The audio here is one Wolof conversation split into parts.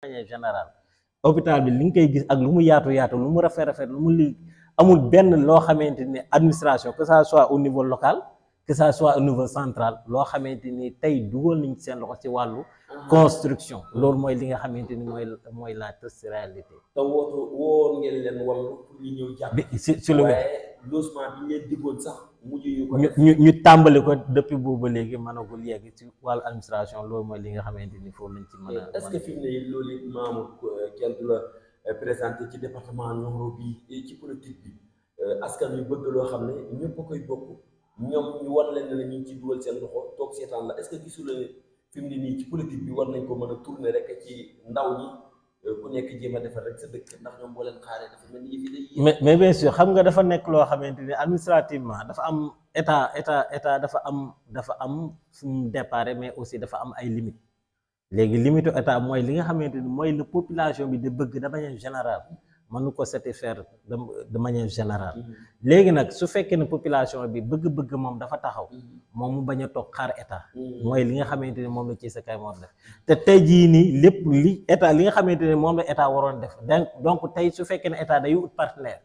manière générale hôpital bi li nga koy gis ak lu mu yaatu lu mu rafet lu mu li amul benn loo xamante ni administration que ça soit au niveau local que ça soit au niveau central loo xamante ni tey dugal nañ seen loxo ci wàllu construction loolu mooy li nga xamante ni mooy la triste réalité. te woo ngeen leen wàllu pour ñu ñëw jàpp. si lu waaye logement bi leen diggoon sax mujj yu ko ñu tàmbali ko depuis boobu léegi mënagul yegg ci wàllu administration loolu mooy li nga xamante ni foofu lañ ci mën a. est-ce que fi mu ne loolu it Mamour kenn du la présenté ci département Nioro bi ci politique bi askan wi bëgg loo xam ne ñëpp a koy bokk ñoom ñu war leen ne ñu ngi ci dugal seen loxo toog seetaan la est-ce que gisul ne fi mu ne nii ci politique bi war nañ ko mën a tourner rek ci ndaw ñi ku nekk jéem a defar rek sa dëkk ndax ñoom boo leen xaaree dafa mel ni fi mais bien sûr xam nga dafa nekk loo xamante ni administrativement dafa am état dafa am fu mu départ mais aussi dafa am ay limites léegi limite état mooy li nga xamante ni mooy la population bi di bëgg de manière générale mënu ko satisfaire de manière générale léegi nag su fekkee ne population bi bëgg-bëgg moom dafa taxaw moom mu bañ a toog xaar état mooy li nga xamante ni moom la ci sa kay moo def te tey jii nii lépp li état li nga xamante ni moom la état waroon def donc tey su fekkee ne état day ut partenaire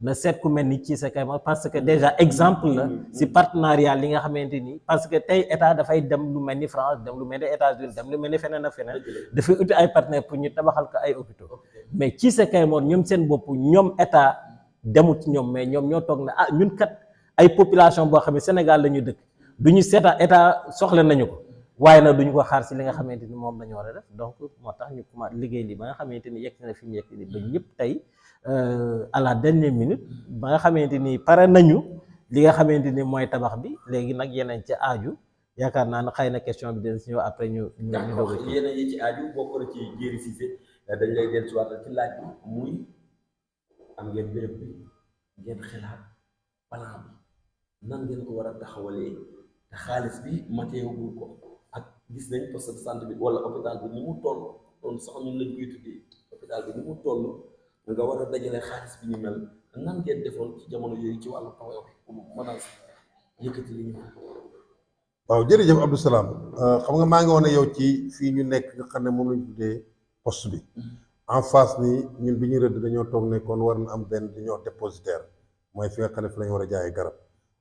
na seet ku mel ni ci sa kay parce que déjà exemple la si partenariat li nga xamante ni parce que tey état dafay dem lu mel ni France dem lu mel ni États-Unis dem lu mel ni feneen ak feneen dafay uti ay partenaire pour ñu tabaxal ko ay hôpitaux mais ci sa kay moom ñoom seen bopp ñoom état demut ci ñoom mais ñoom ñoo toog ne ñun kat ay population boo xam ne Sénégal la ñu dëkk du ñu seetaan état soxla nañu ko waaye nag duñu ko xaar si li nga xamante ni moom la ñu war a def donc moo tax ñu commencé liggéey li ba nga xamante ni yegg na fi mu yegg ni ba ñëpp tey à la dernière minute ba nga xamante ni pare nañu li nga xamante ni mooy tabax bi léegi nag yeneen ci aaju yaakaar naa ne xëy na question bi dina si ñëw après ñu doog a yeneen yi ci aaju bokk na ci Jéeri Cissé dañ lay dellu si waatal ci laaj bi muy am ngeen béréb bi ngeen xelaat plan bi nan ngeen ko war a taxawalee te xaalis bi mateewul ko ak gis nañ poste de santé bi wala hôpital bi ni mu toll loolu sax ñun lañ koy tuddee hôpital bi ni mu toll nga war a dajale xaalis bi ñu mel nan ngeen defoon ci jamono yooyu ci wàllu taw pour mën a yëkkati li ñu waaw jërëjëf Abdou Salam xam nga maa ngi woon yow ci fii ñu nekk nga xam ne moom lañ tuddee poste bi en face ni ñun bi ñu rëdd dañoo toog ne kon war na am benn li ñuy wax dépositaire mooy fi nga xam ne fi lañu war a jaayee garab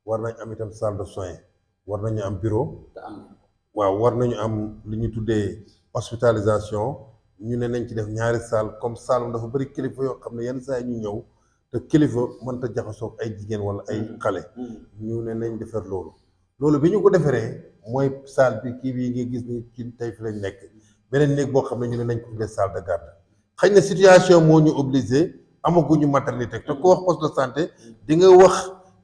war nañ am itam salle de soins war nañu am bureau waaw war nañu am li ñu tuddee hospitalisation ñu ne nañ ci def ñaari salle comme salle dafa bëri kilifa yoo xam ne yenn saa yi ñu ñëw te kilifa mënta jaxasoog ay jigéen wala ay xale ñu ne nañ defar loolu bi ñu ko defaree mooy salle bi kii bii ngi gis ni ci tey fi lañ nekk beneen néeg boo xam ne ñu ne nañ ko tuddee salle de garde xëy na situation moo ñu obligé amaguñu maternité te ko wax poste de santé di nga wax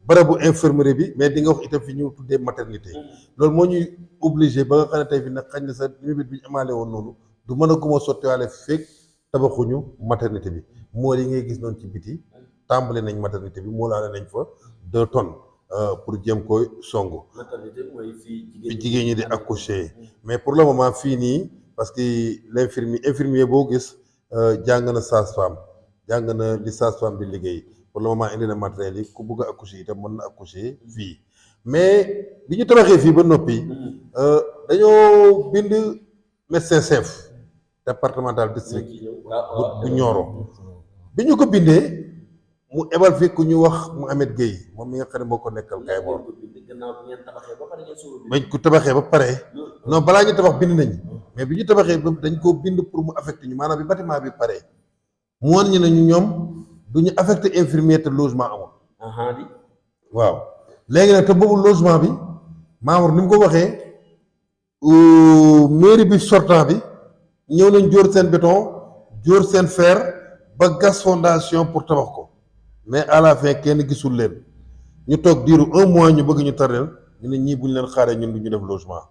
barabu infirmerie bi mais di nga wax itam fi ñu tuddee maternité loolu moo ñuy obligé ba nga xam ne tey fi nag xëy na sa limite bi ñu amaale woon noonu du mën a guma sottiwaale fekk tabaxuñu maternité bi moo yi ngay gis noonu ci biti tàmbali nañ maternité bi moo laale nañ fa 2 tonnes pour jéem koy songu fi jigéen ñi di accoucher mais pour le moment fii nii parce que infirmier boo gis jàng na sage-femme jàng na li sage-femme bi liggéey pour le moment indi na matériel yi ku bëgg a accoucher itam mën na accoucher fii mais bi ñu tabaxee fii ba noppi dañoo bind médecin chef départemental district bu Nioro bi ñu ko bindee mu ebal fi ku ñu wax Mouhamed Gueye moom mi nga xam ne moo ko nekkal Kaymoor bañ ko tabaxee ba pare non balaa ñu tabax bind nañ mais bi ñu tabaxee ba dañ koo bind pour mu affecté ñu maanaam bi bâtiment bi pare mu wan ñu ne ñu ñoom du ñu affecté infirmier te logement amul waaw léegi nag te boobu logement bi Mamour ni mu ko waxee mairie bi sortant bi ñëw nañ jóor seen béton jóor seen fer ba gas fondation pour tabax ko mais à la fin kenn gisul leen ñu toog diiru 1 mois ñu bëgg ñu tardeel ñu ne ñii bu ñu leen xaaree ñun du ñu def logement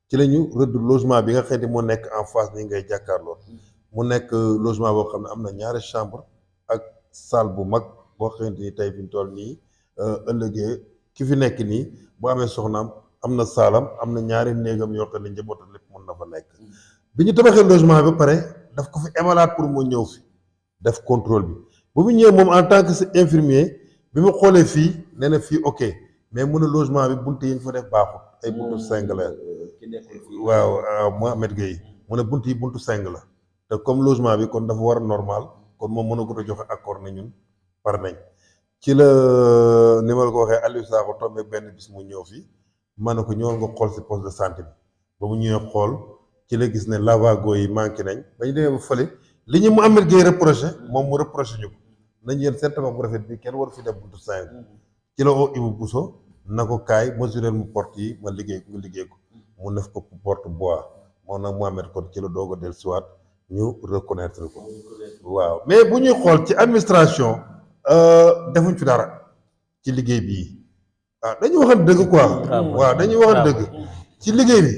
ci la ñu rëdd logement bi nga xam ne moo nekk en face nii ngay jàkkaarloo mu nekk logement boo xam ne am na ñaari chambre ak salle bu mag boo xamante ni tey fi ñu toll nii ëllëgee ki fi nekk nii bu amee soxnaam am na saalam am na ñaari néegam yoo xam ne njabootam lépp mën na fa nekk bi ñu tabaxee logement bi ba pare daf ko fi émalaat pour mu ñëw fi def contrôle bi bu mu ñëwee moom en tant que infirmier bi mu xoolee fii nee na fii ok mais mun a logement bi bunt yi ñu fa def baaxut ay buntu seng la waaw Mohamed Gueye mu ne bunt yi buntu seng la te comme logement bi kon dafa war a normal kon moom mën a gut a joxe accord na ñun par nañ ci la ni ma la ko waxee Aliou Sakho tombé benn bis mu ñëw fii ma ne ko ñëwal nga xool si poste de santé bi ba mu ñëwee xool ci la gis ne lavago yi manqué nañ ba ñu demee ba fële li ñu mu Ameth Gueye reproché moom mu reproché ñu ko nañ yéen seen tabax bu rafet bi kenn waru fi def buntu saa ci la oo Ibou Bousso na ko kaay mesurer mu porte yi ma liggéey ko nga liggéey ko mu def ko porte bois moom nag Mohamed kon ci la doog a dellusiwaat ñu reconnaître ko waaw mais bu ñuy xool ci administration defuñ fi dara ci liggéey bii waaw dañuy waxal dëgg quoi waaw dañuy waxal dëgg ci liggéey bi